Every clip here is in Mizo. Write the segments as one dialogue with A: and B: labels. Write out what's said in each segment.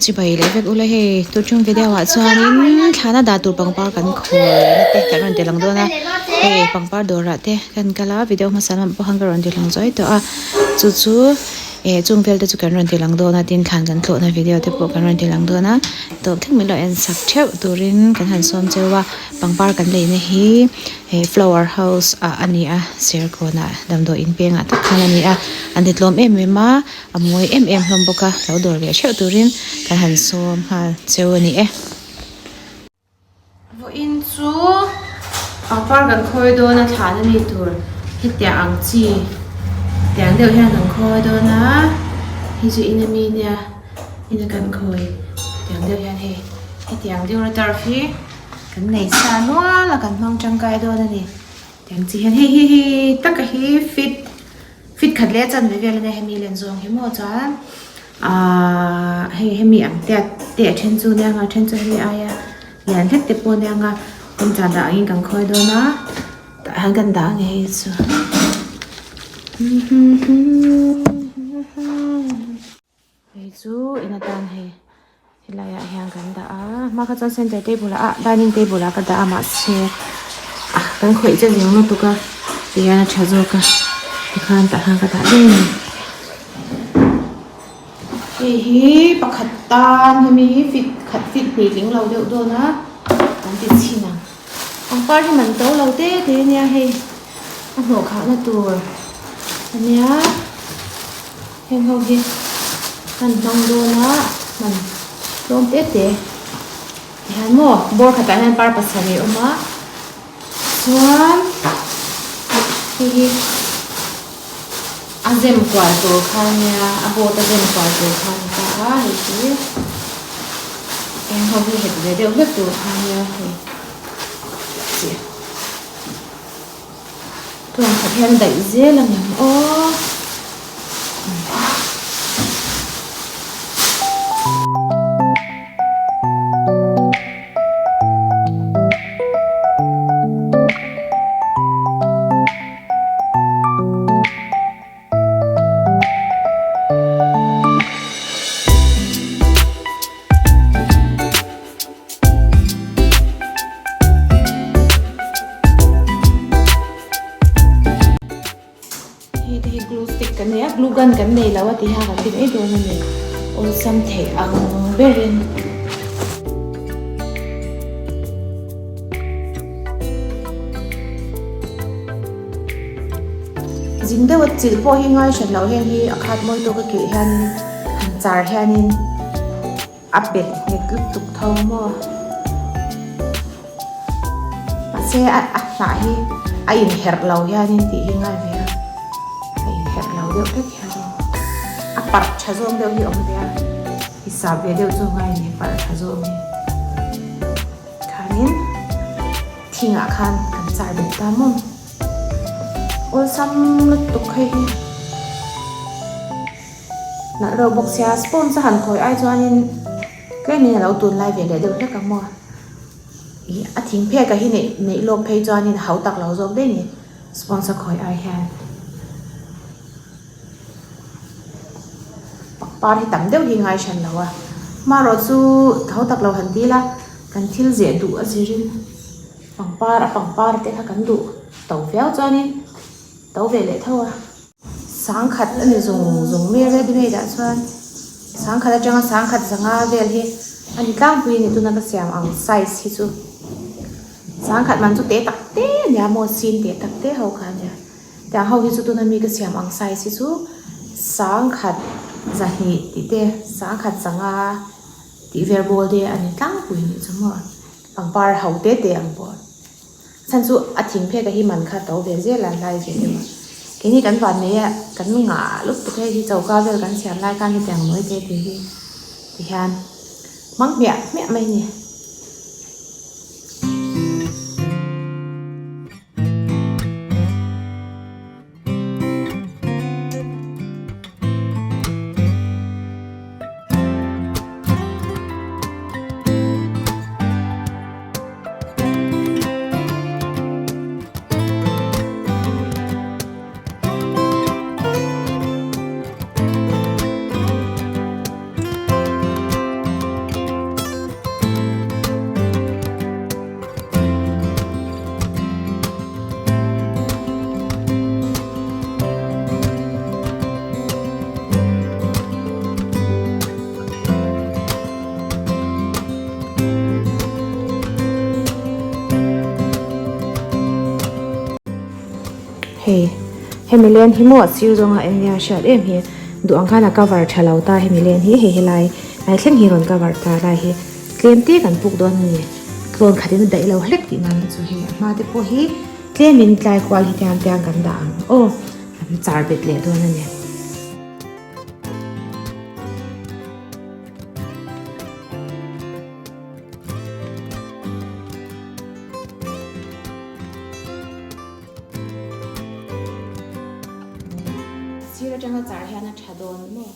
A: Chibai leh vek ula hei tu chung video ah chuanin thlana dah tur pangpar kan khawi te kan rawn ti lang dawn a hei pangpar dawrah te kan kal a video hmasa lamah pawh khan ka rawn ti lang zuai tawh a chu chu eh chung vel te chu kan rawn ti lang dawn a tin thlan kan thlawhna video te pawh kan rawn ti lang dawn a tawp thleng min lo en sak theuh turin kan han sawm cheu a pangpar kan leina hi eh flower house ah a ni a serkawnah damdawi in pengah tak khan a ni a an ti tlawm em em a. A mawi em em hlawm bawk a, lo dawr leh theuh turin kan han sawm nghal cheu a ni e. Vawiin chu pangpar kan khawi dawn a thlan a ni tur hetiang ang chi tiang deuh hian kan khawi dawn a hei chu in ami nia ina kan khawi tiang deuh hian hei hetiang deuh a turf hi kan nei sa nual a kan hmang tangkai dawn a ni tiang chi hian hei hi hi taka hi fit. Fit khat leh chanve vel ania hemi len zawng hi maw chuan ahh hei hemi ang te te a then chu nia nga a then chu hemi aia lian hlek te pawh nia nga kawngchah dah angin kan khawi dawn a tah hian kan dah ang hei chu Hei chu in atan hei helai ah hian kan dah a hma kha chuan center table ah dining table ah ka dah a mahse ah kan khawih che zing lutuk a tihian a tha zawk a tikhan tah khan ka dah daih a ni hei hi pakhat tan hemi hi fit khat fit hnih tling lo deuh dawn a kan ti chhin ang pangpar hi man to lo te te ania hei a hnawh khahna tur ania. Heng ho hi kan hmang dawn a hman tlawm te te tihian maw bawr khatah hian par pasarih a awm a chuan hei hi a zem kual tur kha ania a boat a zem kual tur kha a ni ta a hei hi heng ho hi het ve deuh hlek tur kha ania hei chi. Tawng khat hian daih zel a ni aw. Hei te hi glue stick kan nei a glue gun kan nei lo a ti hian kan ti mai dawn a ni awlsam theih ang berin. Zing deuha chilh pawh hi ngai hran loh heng hi a khat mawi tawk a kilh hianin han char hianin. A bet nghet lutuk tho maw? Mahse a hnah hi a inherh lo hianin tih hi ngai ve a, a inherh lo deuh hlek hianin a parh tha zawng deuh hi a awm ve a, i sap ve deuh chu ngai ni parh tha zawng hi. Khanin thingah khan kan char bet ta maw? Awlsam lutuk hei hi. Nalh reuh bawk sia sponge a han khawi ai chuanin tlemin a lo tun lai ve leh deuh hlek ang maw ih a thing phek a hi neih neih lawk phei chuanin a hau tak lo zawk daih a ni sponge a khawi ai hian pangpar hi tam deuh hi ngai hran lo a hmarawh chu hau tak lo han dil a kan thil zeh duh a zirin pangpar a pangpar te kha kan duh to viau chuanin to ve leh tho a. Sangkhat a ni zung zung mai a ready made ah chuan sangkhat atanga sangkhat zanga vel hi a ni tlangpui a ni tuna ka siam ang size hi chu sangkhat man chu te tak te a nia maw sin te tak te ho kha a nia tiang ho hi chu tuna mi ka siam ang size hi chu sangkhat zahnih tih te sangkhat zanga tih vel ball te a ni tlangpui a nih chu maw pangpar ho te te ang pawh. Chhan chu a thing phek a hi man kha to ve zel a lai ve deuh a. Keini kan van nei a kan ngah lutuk hei hi choka vel kan siam lai khan hetiang nawi te te hi tihian hmang hmiah hmiah mai a ni. Hei hemi len hi maw a sir zawnga eng nge a hriat em hi duh ang khan a cover tha lo ta hemi len hi hei helai lai thleng hi rawn cover ta lai hi tlem te kan puk dawn a ni tlawn khatin a daih lo hlek tih nan chu hei a hma te pawh hi tlemin tlai kual hi tiang tiang kan dah ang aw kan char bet leh dawn a ni. Sir atanga char hian a tha dawn maw?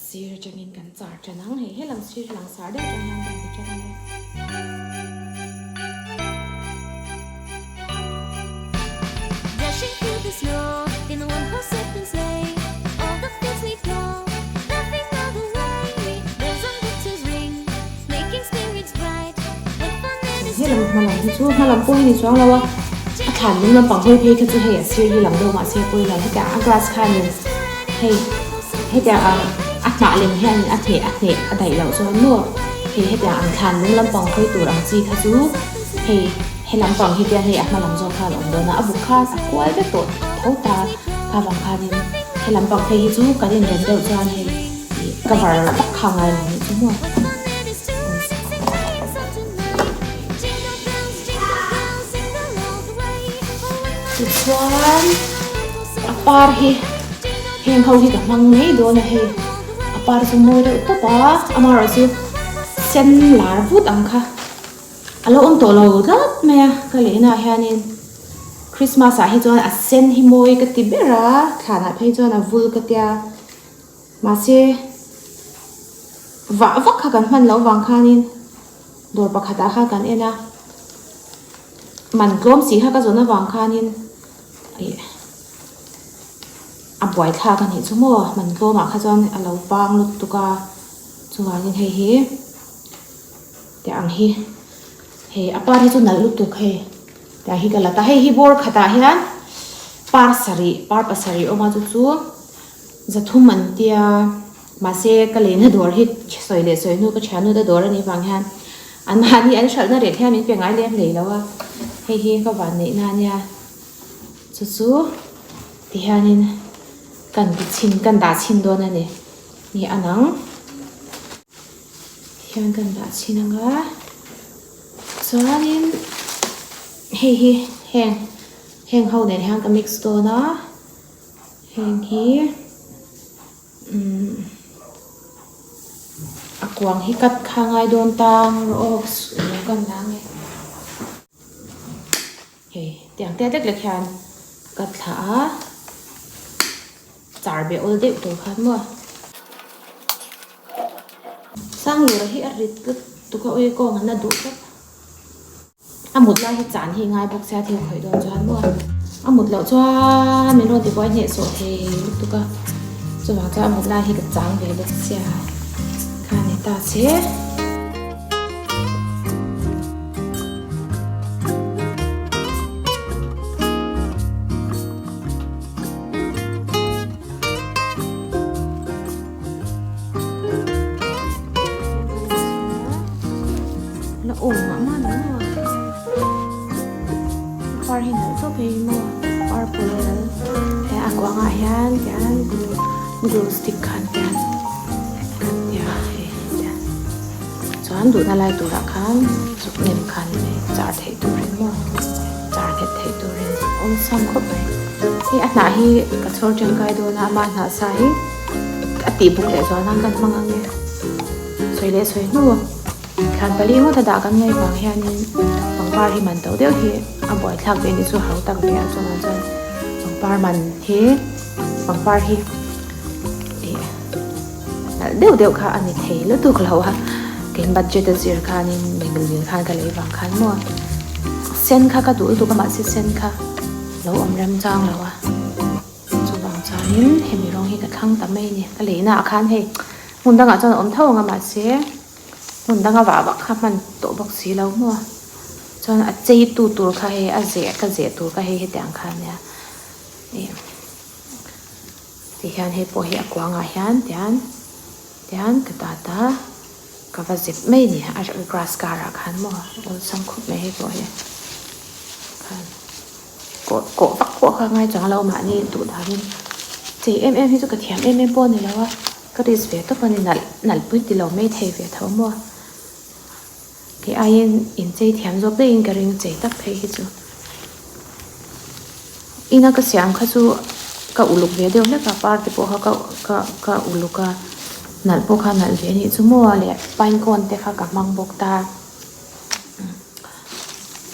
A: Sir atangin kan char tan ang hei helam sir langsar deuh atang hian kan ti tan ang e.
B: Dashing through the snow in a one horse open sleigh. All the fields we go, laughing all the way. Bells on bobtails ring, making spirits bright. What fun it is to
A: Helam hmalam hi chu hmalam pawh hi ni chuang lo a, a thlan lung lampang hawi phei kha chu hei a sir hi lang deuh mahse a pawi lo hetiang a grass khanin hei hetiang ang a hnah lem hianin a hneh a hneh a daih loh chuan maw hei hetiang ang thlan lung lampang hawi tur ang chi kha chu hei He lampang hi tiang hei a hma lam zawk khan a awm dawn a, a buk khan a kual vek tawh tho ta kha vang khanin he lampang phei hi chu kan inrem deuh chuan hei ih cover vak kha ngai lo nih chu maw. Tichuan a par hi heng ho hi ka hmang mai dawn a hei a par chu mawi deuh tawp a amaherawhchu sen lar vut ang kha. A lo awm tawh lo tlat mai a, ka lehnaah hianin Christmas ah hi chuan a sen hi mawi ka ti ber a, thlanah phei chuan a vul ka tia, mahse vah vak kha kan hman loh vang khanin dawr pakhatah khan kan en a, man tlawm si kha ka zawn avang khanin ih a buaithlak a nih chu maw, man tlawmah kha chuan a lo vang lutuk a, chuvangin hei hi. Tiang ang hi hei a par hi chu nalh lutuk hei tiang hi ka la ta hei hi bawr khatah hian par sarih par pasarih awm a chu chu zathum an tia mahse ka leina dawr hi sawi leh sawi hnu ka thiannu te dawr anih vang hian an mahni an hralhna reh hian min pe ngai lem hlei lo a hei hi ka van neih na ania chu chu tihianin kan ti chhin kan dah chhin dawn a ni ni a nang. Hian kan dah chhin ang a chuanin hei hi heng heng ho nen hian ka mix dawn a heng hi umm a kuang hi cut kha ngai dawn ta rawh aw kan la ang e. Hei tiang te lek lek hian ka thlah a char be awl deuh tur khan maw Sanglura hi a rit lutuk a ui kawng an la duh tlat a mut lai hi chan hi ngai bawk sia thil khawih dawn chuan maw a mut loh chuan min rawn tibuai hnehsawh thei lutuk a chuvang chuan a mut lai hi ka chang ve bawk sia kha ni ta che. La awm mah mah ni maw par hi nalh tawp hei maw purple he a kuangah hian tian glue stick khan tian kan tia hei tian. Chuan duhna lai turah khan zuk nem khan char theih turin maw char nghet theih turin awlsam khawp mai. Hei a hnah hi ka chhawr tangkai dawn a ama hnah sa hi a tih buk leh zual nan kan hmang ang e. Sawi leh sawi hnu thlan pali ngawt a dah kan ngaih vang hianin pangpar hi man to deuh hi a buaithlak ve ni chu hau tak ve a chungah chuan pangpar man hi pangpar hi ih. Nalh deuh deuh kha a ni thei lutuk lo a, kei budget a zir khanin mimil mil khan ka lei vang khan maw sen kha ka duh lutuk a mahse sen kha lo awm rem chang lo a, chuvang chuanin hemi rawng hi ka thlang ta mai a ni, ka leina ah khan hei hmun dangah chuan a awm tho ang a mahse hmun danga vah vak kha hman tawh bawk si lo maw chuan a chei tu tur kha hei a zeh ka zeh tur kha hei hetiang kha ania ih. Tihian hei pawh hi a kuangah hian tian tian ka tat a ka va zep mai a ni a grass karah khan maw awlsam khawp mai hei pawh hi khan kawh kawh vak. pawh kha ngai chuang lo mahni duh danin chei em em hi chu ka thiam em em pawh a ni lo a ka risk ve tawp a ni nalh nalh pui ti lo mai thei ve tho maw kei aiin inchei thiam zawk daihin ka ring chei tak phei hi chu ina ka siam kha chu ka uluk ve deuh hlek a par te pawh kha ka ka ka uluk a nalh pawh kha nalh ve a nih chu maw leh pine cone te kha ka hmang bawk ta.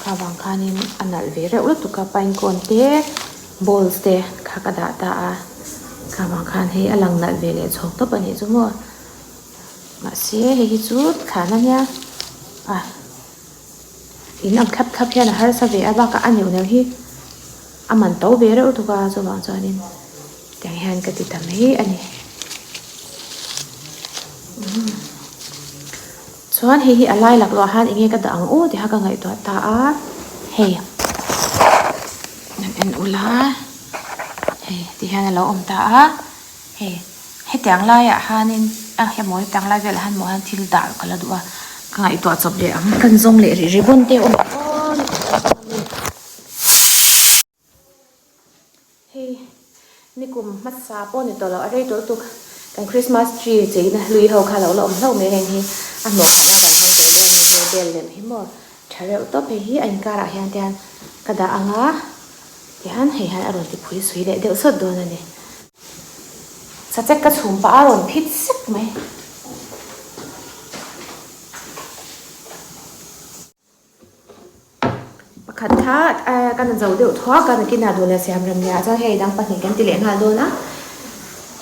A: Kha vang khanin a nalh ve reuh lutuk a pine cone te balls te kha ka dah ta a kha vang khan hei a lang nalh ve leh chhawk tawp a nih chu maw mahse hei hi chu thlan a nia a in ang thlap thlap hian a harsa ve a bakah a neuh neuh hi a man to ve reuh lutuk a chuvang chuanin tiang hian ka ti ta mai a ni. Chuan hei hi a lai laklawh ah hian enge ka dah ang aw tih kha ka ngaihtuah ta a, hei han en ula hei ti hian a lo awm ta a, hei hetiang laiah hianin a hemaw hetiang lai velah hian maw hian thil dah ka la duh a, ka ngaihtuah chawp leh ang kan zawng leh rih ribbon te a awm dawn. Hei nikum hmasa pawh ni tawh loh a rei tawh lutuk kan Christmas tree cheina hlui ho kha lo la awm hlauh mai reng hi a hnawh khat a kan hmang tawh dawn a ni hei bel lem hi maw tha reuh tawp hei hi a inkarah hian te hian ka dah ang a tihian hei hian a rawn ti phui sui leh deuh sawt dawn a ni. Sachek ka chhum pah a rawn phit sek mai. Pakhat kha kan zo deuh thuak a nakinah duh leh siam rem leh ah chuan hei dang pahnih kan ti leh nghal dawn a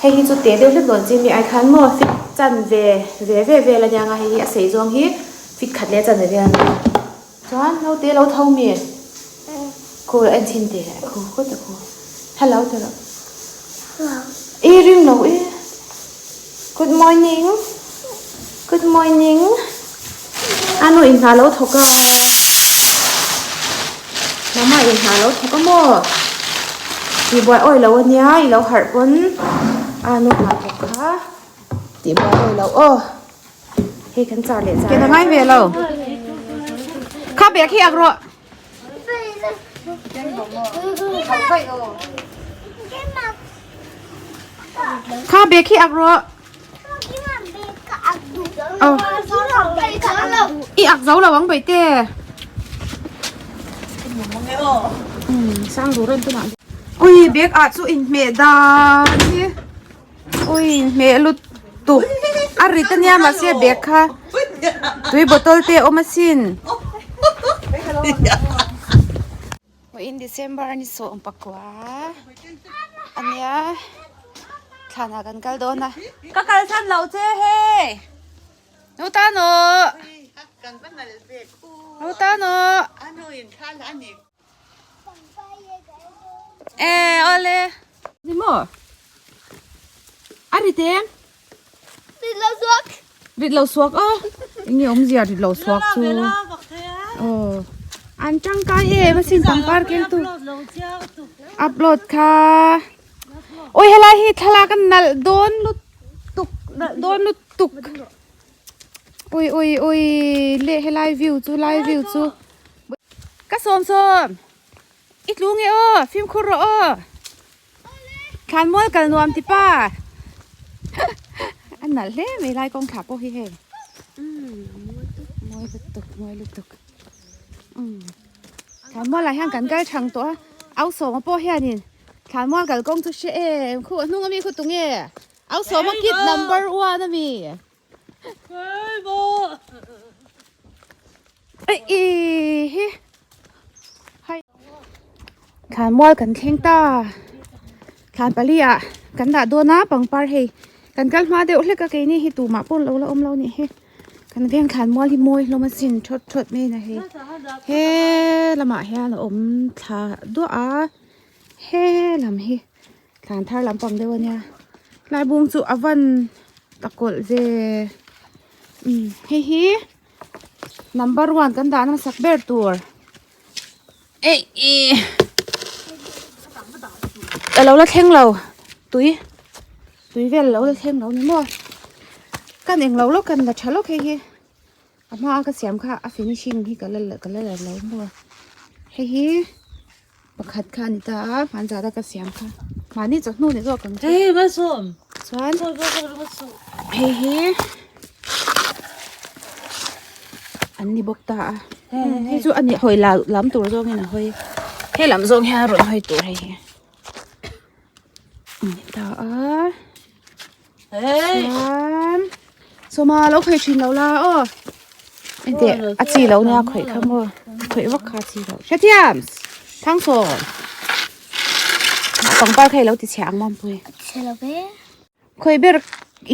A: hei hi chu teh deuh hlek dawn chi mi ai khan maw fit chan ve ve ve vel ania nga hei hi a sei zawng hi fit khat leh chan ve vel ania chuan naute lo tho mi khu en chhin teh khu khut a khu hello ti rawh i ring lo e good morning good morning. A nu in hna lo thawk a mama in hna lo thawk a maw tihbuai awi lo ania i lo harh pawn a nu hna thawk kha tihbuai awi lo aw hei kan char leh char
C: Ke ngai ve lo kha bag hi ak rawh kha bag hi ak rawh I ak zo lo ang baihte. Ui bag ah chu inhmeh dan hi ui inhmeh lutuk a rit ania mahse bag kha tui bottle te a awm asin. Vawiin December a ni sawm pakua ania thlanah kan kal dawn a. Ka kal chhan lo che hei no ta no no ta no e awle ni maw a rit em
D: Rit lo suak.
C: Rit lo suak a. Enge awmzia rit lo suak chu. Aw. An tangkai em asin pangpar keng tu. Upload kha. Oi helai hi thlalak a nalh dawn lutuk nalh dawn lutuk. Ui ui ui leh helai view chu lai view chu. Ka sawm sawm. I tlu nge aw fimkhur rawh aw. Thlanmual kal nuam ti pa a nalh hle mai lai kawng thla pawh hi hei mawi lutuk mawi lutuk thlanmual ah hian kan kal thang tawh a au sawma pawh hianin thlanmual kal kawng chu hre em khu a hnung ami khu tunge au sawma kid number one ami Thlan mual kan thleng ta thlan pali ah kan dah dawn a pangpar hei kan kal hma deuh hlek a keini hi tumah pawh an lo la awm lo nih hi kan veng thlan mual hi mawi hlawm asin thawt thawt mai na hei he lamah hian a awm thla duah a he lam hi. Thlan thar lampang deuh a nia tlai bung chu a van ta kawlh ve umm hei hi number one kan dah hmasak ber tur eih ih a lo la thleng lo tui tui vel a lo la thleng lo ni maw kan englo lawk kan la tha lawk hei hi a hma a ka siam kha a finishing hi ka la ka la la lo maw hei hi. Pakhat kha a ni ta a, hmanzat a ka siam kha. Mahni chawhnu ni zawk ang chu. Chuan hei hi an ni bawk ta a. Hei chu a ni hawi lam tur zawngin a hawi. He lam zawng hian a rawn hawi tur hei hi. A ni ta a. Chuan sawma lo khawih thin lo la aw enteh a chi lo nia khawih kha maw khawih vak kha a chi lo hrethiam thangsawn pangpar kha i lo ti chhia ang mampui khawih ber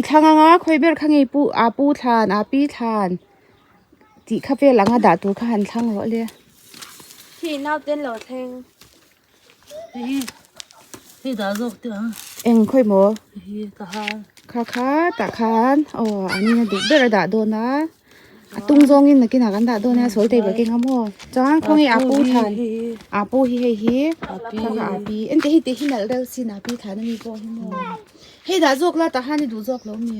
C: i thlang anga khawih ber kha ngei pu a pu thlan a pi thlan tih kha vel anga dah tur kha han thlang rawh le. Eng khawi maw? Kha kha tah khan aw an in a duh ber a dah dawn a a tung zawngin nakinah kan dah dawn a sawi table keng a maw chuan khawnge a pu thlan a pu hi hei hi kha kha a pi engte hi tih hi nalh deuh sin a pi thlan ami pawh hi maw hei dah zawk la tah khan i duh zawk lo mi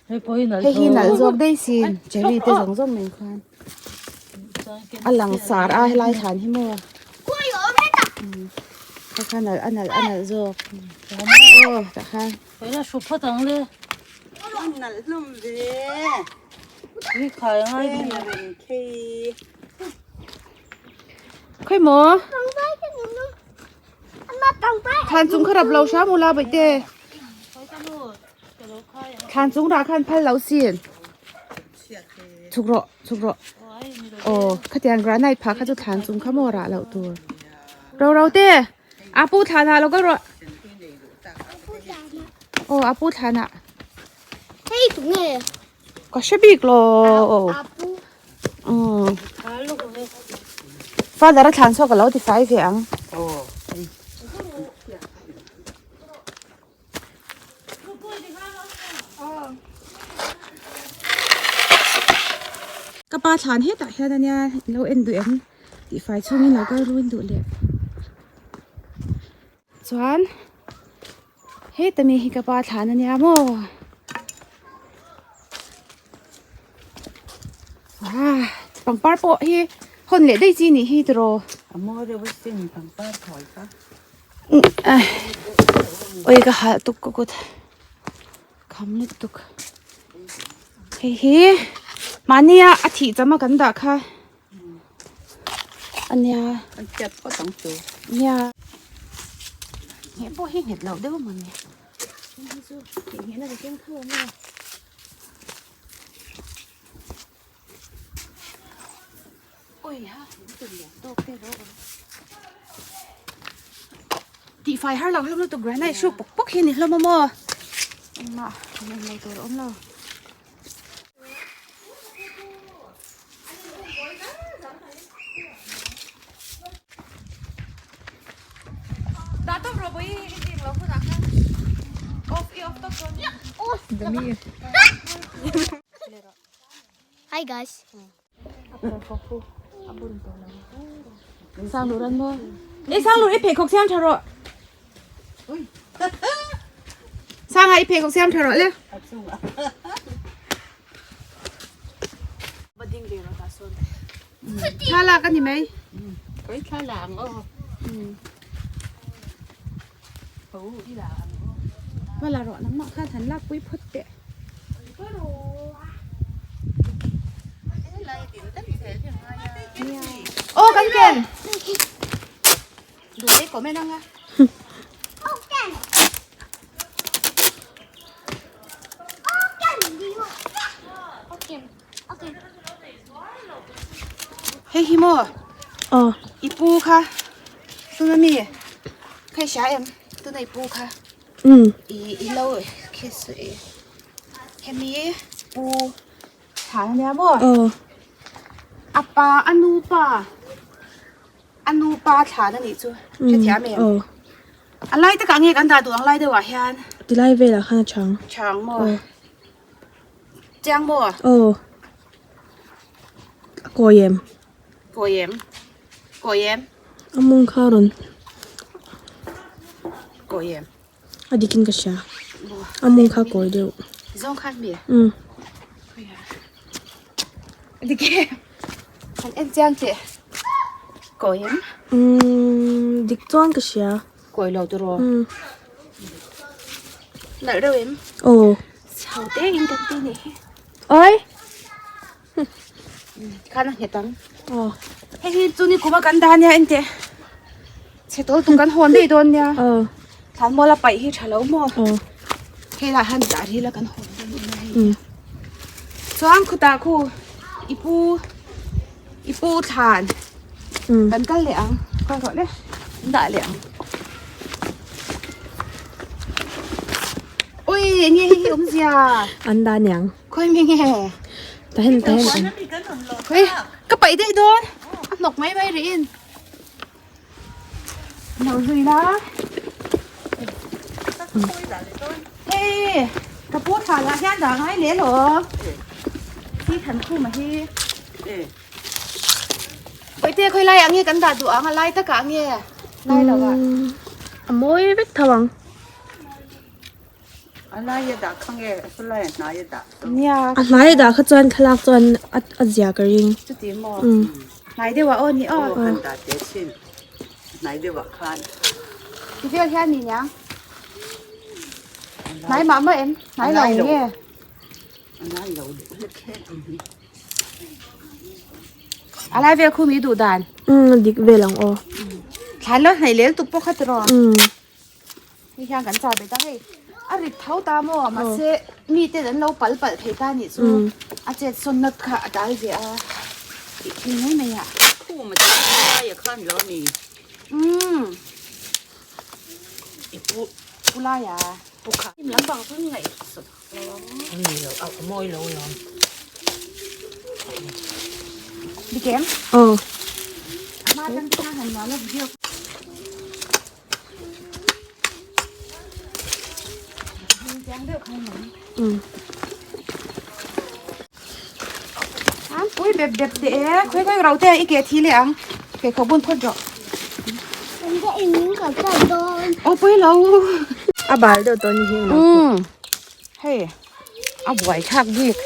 C: hei hi nalh zawk daih sin cherry te zawng zawng nen khan. A lang sar a helai thlan hi maw kha kha nalh a nalh a nalh zawk aw tah khan khawi maw thlan chung kha rap lo hram ula bawihte thlan chung rah khan phal lo sin. Chhuk rawh chhuk rawh aw khatiang granite phah kha chu thlan chung kha maw rah loh tur ro ro te a pu thlan ah lo kal rawh aw a pu thlan ah
D: hei tu nge
C: ka hre bik lo umm father a thlan chhuak ka lo ti fai ve ang Ka pa thlan hetah hian ania lo en duh em tih fai chhungin lo kal ruin duh leh chuan heta mi hi ka pa thlan ania maw ah pangpar pawh hi hawn leh daih chi nih hi tiraw
E: a mawi deuh a sin pangpar thawi kha.
C: Oi ka halh tuk ka kut kham lutuk hei hi mahnia a thih cham a kan dah kha ania nia nghet pawh hi nghet loh deuh mawni hei chu tih nghehna ka keng tho a maw. Tih fai har lo hlawm lutuk granite hruk pawk pawk hi a ni hlawm a maw engmah awm lo tur a awm lo.
D: Hi guys.
C: Sang lur an maw? Ei sang lur i pheikhawk siam tha rawh. Sanga i pheikhawk siam tha rawh le. Thla lak a ni mai.
E: Thla la ang aw.
C: Va la rawh nangmah khan han lak pui phawt teh. Aw kan ken. Duh te comment anga. Hei hi maw?
A: Aw.
C: I pu kha tuna mi kha i hria em tuna i pu kha
A: Um.
C: I i lo khi su i hemi pu thlan ania maw?
A: Aw.
C: A pa a nu pa a nu pa thlan anih chu hrethiam em?
A: Aw.
C: A lai takah nge kan dah duh ang lai deuhah hian?
A: Tilai velah khan a chang.
C: Chang maw? Chiang maw?
A: Aw. A kawi em?
C: Kawi em? Kawi em?
A: A mawng kha rawn.
C: Kawi em?
A: A dikin ka hria. A mawng kha kawi deuh.
C: Zawng khan mi?
A: Um.
C: A dik em? Han en chiang teh. Kawi em?
A: Um.
F: Dik chuan ka hria.
C: Kawi lo tiraw? Nalh reuh em?
F: Aw.
C: Chho te in kan ti nih hi.
F: Oi!
C: Tikhan a nghet ang.
F: Aw.
C: Hei hi chu ni kuma kan dah nia ente. Chhe tawl tum kan hawn daih dawn nia.
F: Aw.
C: Thlanmual a paih hi tha lo maw?
F: Aw.
C: Hei lah han dah ril a kan hawn dawn nia hei. Chuan khutah khu i pu i pu thlan kan kal leh ang. Kal rawh le. An dah leh ang. Ui enge hei hi awmzia?
F: An dah niang.
C: Khawi mi nge?
F: Tahen tahen.
C: Khawi ka paih daih dawn. A hnawk mai mai rih in. Lo zui la. Hei ka pu thla lah hian dah ngai leh lo. Thi than khum a hi. Kawite khawi lai ah nge kan dah duh ang a lai takah nge lai lo ah.
F: A mawi vek tho ang.
E: A lai a dah kha nge a hnai a hnai a dah.
C: Nia.
F: A hnai a dah kha chuan thlalak chuan a zia ka ring.
C: Chuti maw? Hnai deuh ah aw ni aw.
E: Aw han dah teh chin. Hnai deuh ah khan.
C: Ti vel hian ni niang. Hnai mah mah em? Hnai lo nge?
E: A lai lo deuh hlek hlek ang hi.
C: A lai vel khu mi duh dan.
F: Umm a dik vel ang aw.
C: Thlan lo hnai lel tuk pawh kha tiraw?
F: Umm.
C: Hei hian kan chah bet a hei a rit tho ta maw mahse mi ten an lo pal palh thei ta nih chu a chet sawn na kha a dal ve a tih thil mai mai ah.
E: Khum a tih lai a khan lo ni.
C: Umm.
E: I pu.
C: Pu lai a.
E: Pu kha.
C: Him lampang chu ngaih sawp lo ang.
E: An ni lo a mawi lo lawm.
C: Bikem.
F: Aw.
C: A hma tang khan han nuam a video. An pui bep bep teh e khawi khawi ro te i ke thi leh ang ke kho bun phawt rawh aw pui lo
F: a bal deuh tawh ni hi
C: um hei a buai thlak bik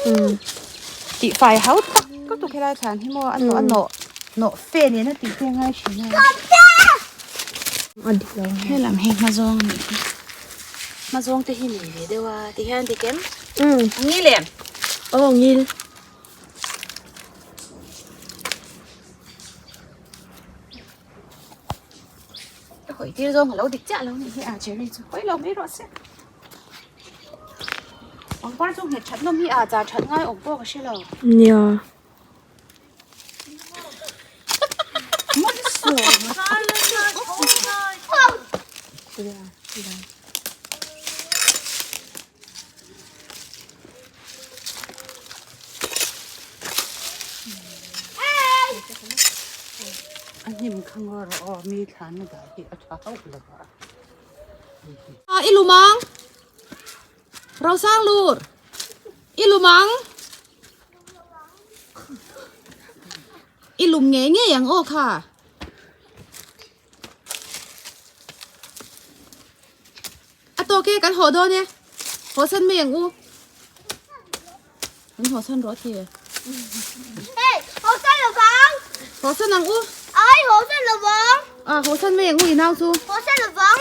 C: tih fai hau tak ka tu khelai thlan hi maw a nawh a nawh nawh fe nen a tih te ngai thin a
F: a dik lo
C: he lam hi hma zawng a nih hi hma zawng te hi nei ve deuh a ti hian dik em a ngil em
F: aw ngil
C: ka hawi tir zawng a lo dik chiah lo nih hi a cherry chu hawi lo mai rawh se. Pangpar chu nghet that nawm hi a char that ngai awm pawh ka hre lo.
F: Nia.
E: A hnim kha ngaw rawh aw mi thlan a dah hi a tha hauh lo a.
C: I lumang Rosang lur I lumang I lum ngei ngei ang aw kha. A tawk e kan haw dawn e haw san mai ang u kan haw san rawh ti.
D: Hey, haw san lo vang.
C: Haw san ang u.
D: Ai haw san lo vang.
C: A haw san mai ang u i nau chu.
D: Haw san lo vang.